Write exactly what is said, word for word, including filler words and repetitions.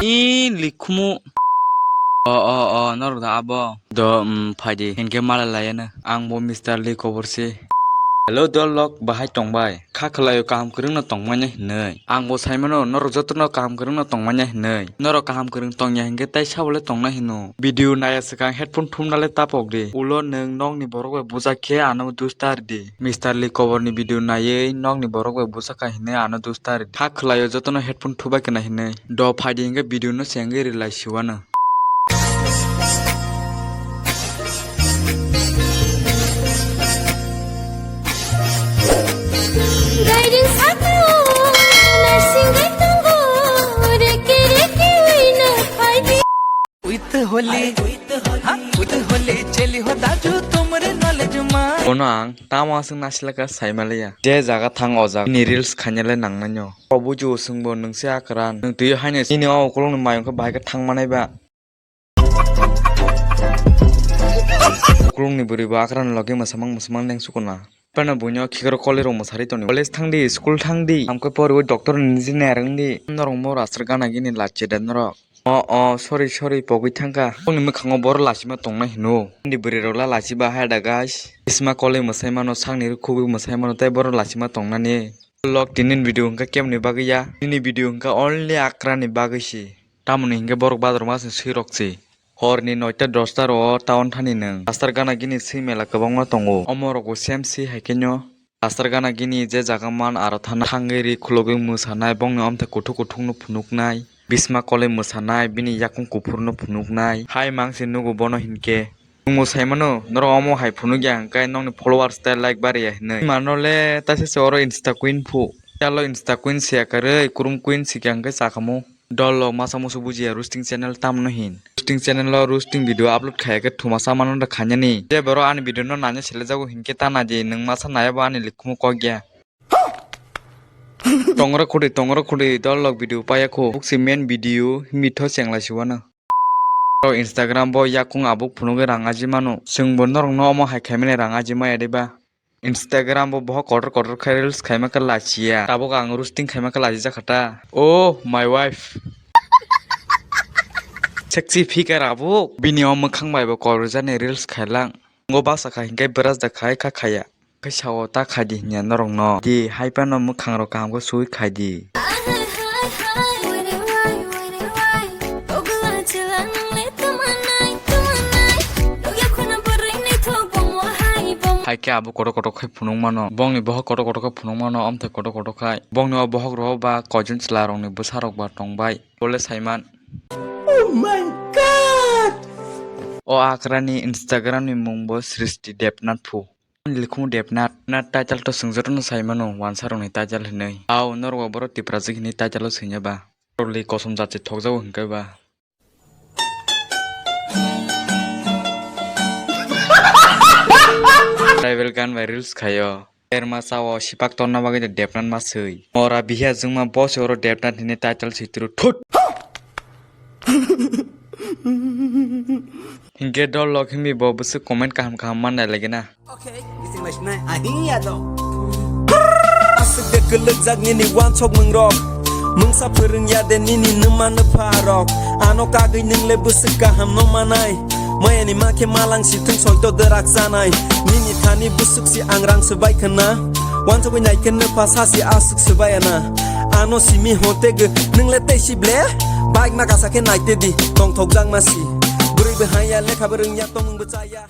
I likhumu. O, o, o, norok da abo. Do, um, phaidi. Hinkhe malai layano. Ang bo Mister Lee kobor se. Hello, dol lok, bahai tongbai? Kha khwlaio kaham kwrwngno tongmani hinwi. Ang bo saimano, norok jotono kaham kwrwngno tongmani hinwi. Norok kaham kwrwng tongya hinkhe tai sabole tongna hino. Video naya swkang headphone thumnale tapok di. Ulo nwng nokni borok bai bujak khe ano dusta ridi. Mister Lee koborni video naiwi nokni borok bai bujak kha hinwi ano dusta ridi. Kha khwlaio jotono headphone thubai khna hinwi. Do phaidi hinkhe video no chengwi rilai siwano. Gaireng sakao naisingwi tongo, reke reke wino phaidi. With Holi, ha? With Holi, cheli ho daju, tumre knowledge ma. Bono ang tamo aswk nasilaka saimaliya. Je jaga thang o jaga ni reels khainale nangnaino. O buju swngbo nwngse akran. Nwng twi haino nini o ukulukni mayung khe bahai khe thang manai ba. Ukulukni bwrwi bo akran logi mwsamang mwsamang leng sukuna. Phano buino khikrok kolirok mwsari toni. College thangdi, school thangdi. Amkhe poriwi doctor engineer wngdi. Norok mo raster gana gini lachi da norok. O, o, sorry, sorry, pogwi thangkha. Bongni mwkhango borok lachima tongna hino. Hindi bwrwi rok la lachiba hai da guys. Bisma kolwi mwsai mano, sakni rw khubui mwsai mano, tei borok lachima tongnani. Lok tini video hwnkha kemni bagwi ya. Nini video hwnkha only akrani bagwi si. Tamoni hinkhe borok bazar ma se swi rok si. Horni noita dosta ro town thani nwng. Pastor gana gini swi mela kwbangma tongo. Omo rokbo same si hai khe no. Pastor gana gini je jaga man aro thana thangwi ri khulogwi mwsanai, bongni omthe kuthuk kuthuk no phunuknai. Bisma kolwi mwsanai, bini yakung kuphur no phunuknai. Hai mang se nugo bono hinkhe. Nwngbo saimano, norok omo hai phunukya hwnkhe nokni followers tei like bariya hinwi. Manole taisa se oro Insta queen phu. Talo Insta queen siya karwi, kurum queen sikya hwnkhe chakhamu. Dol lok masa musu bujiya roasting channel tamno hin. Roasting channel o roasting video upload khaya khe thuma sa mano da khanyani. Je borok ani video no nanya sele jago hinkhe ta naidi, nwng masa naya bo ani likhumu kok ya. Tongra khudi, tongra khudi, dol lok video paya kho. Buksi main video, mitho chenglai siwano. O Instagram bo yakung abuk phunugwi rang aji mano. Chwngbo norokno omo hai khaimani rang aji maya diba? Instagram bo bohok kotor kotor khe reels khaima khe lachiya. Tabuk ang roasting khaima khe lachijakha ta. Oh, my wife. Sexy figure abuk. Bini o mwkhang bai bo kok rwjaknai reels khailang. Ngo basa kha hinkhe bwrajak khai kha khaya. Khe sao ta khaidi hinya norokno. Di hai phano mwkhang rok kaham khe sui khaidi. Hai khe abo kotor kotor khai phunuk mano. Bongni bohok kotor kotor khe phunuk mano, omthai kotor kotor khai. Bongni o bohok rok ba koijon chwla rokni bwsa rok ba tongbai. Bole saiman. Oh my God! O akrani Instagram ni mung bo Srishti Debnath phu. Ani likhumu Debnath, na title to swngjoto no sai mano, wansa rokni title hinwi. Au, norok bo borok Tiprajik hinwi title o swinai ba. Roli kosom jat se thokjago hinkhe ba. Tribal gan bai reels khaio. Terma sao sipak torna bagwi de Debnath ma swi. Mora bihiya jwngma bo se oro Debnath hinwi title swi turu thut. Hinkhe dol lok himwi bo bwswk comment kaham kaham mannai lagina. Okay, bising lai sinai, ahi ya do. Aswk de kwlwkjak nini wansok mwngrok. Mungsa phwrwng ya de nini nwma nwpha rok. Ano kagwi nwng le bwswk kaham no manai. Maya ni ma khe malang si thung soi to dwrak chanai. Nini thani bwswk si ang rang swbai khna. Wansogwi nai khe nwpha sa si aswk swbai ana. Ano simi hote gw nwng le tei si ble. Bike ma kasa khe nai te di tongthok jak ma si. Bwrwi bwhai ya lekha bwrwng ya tongmung bwcha ya.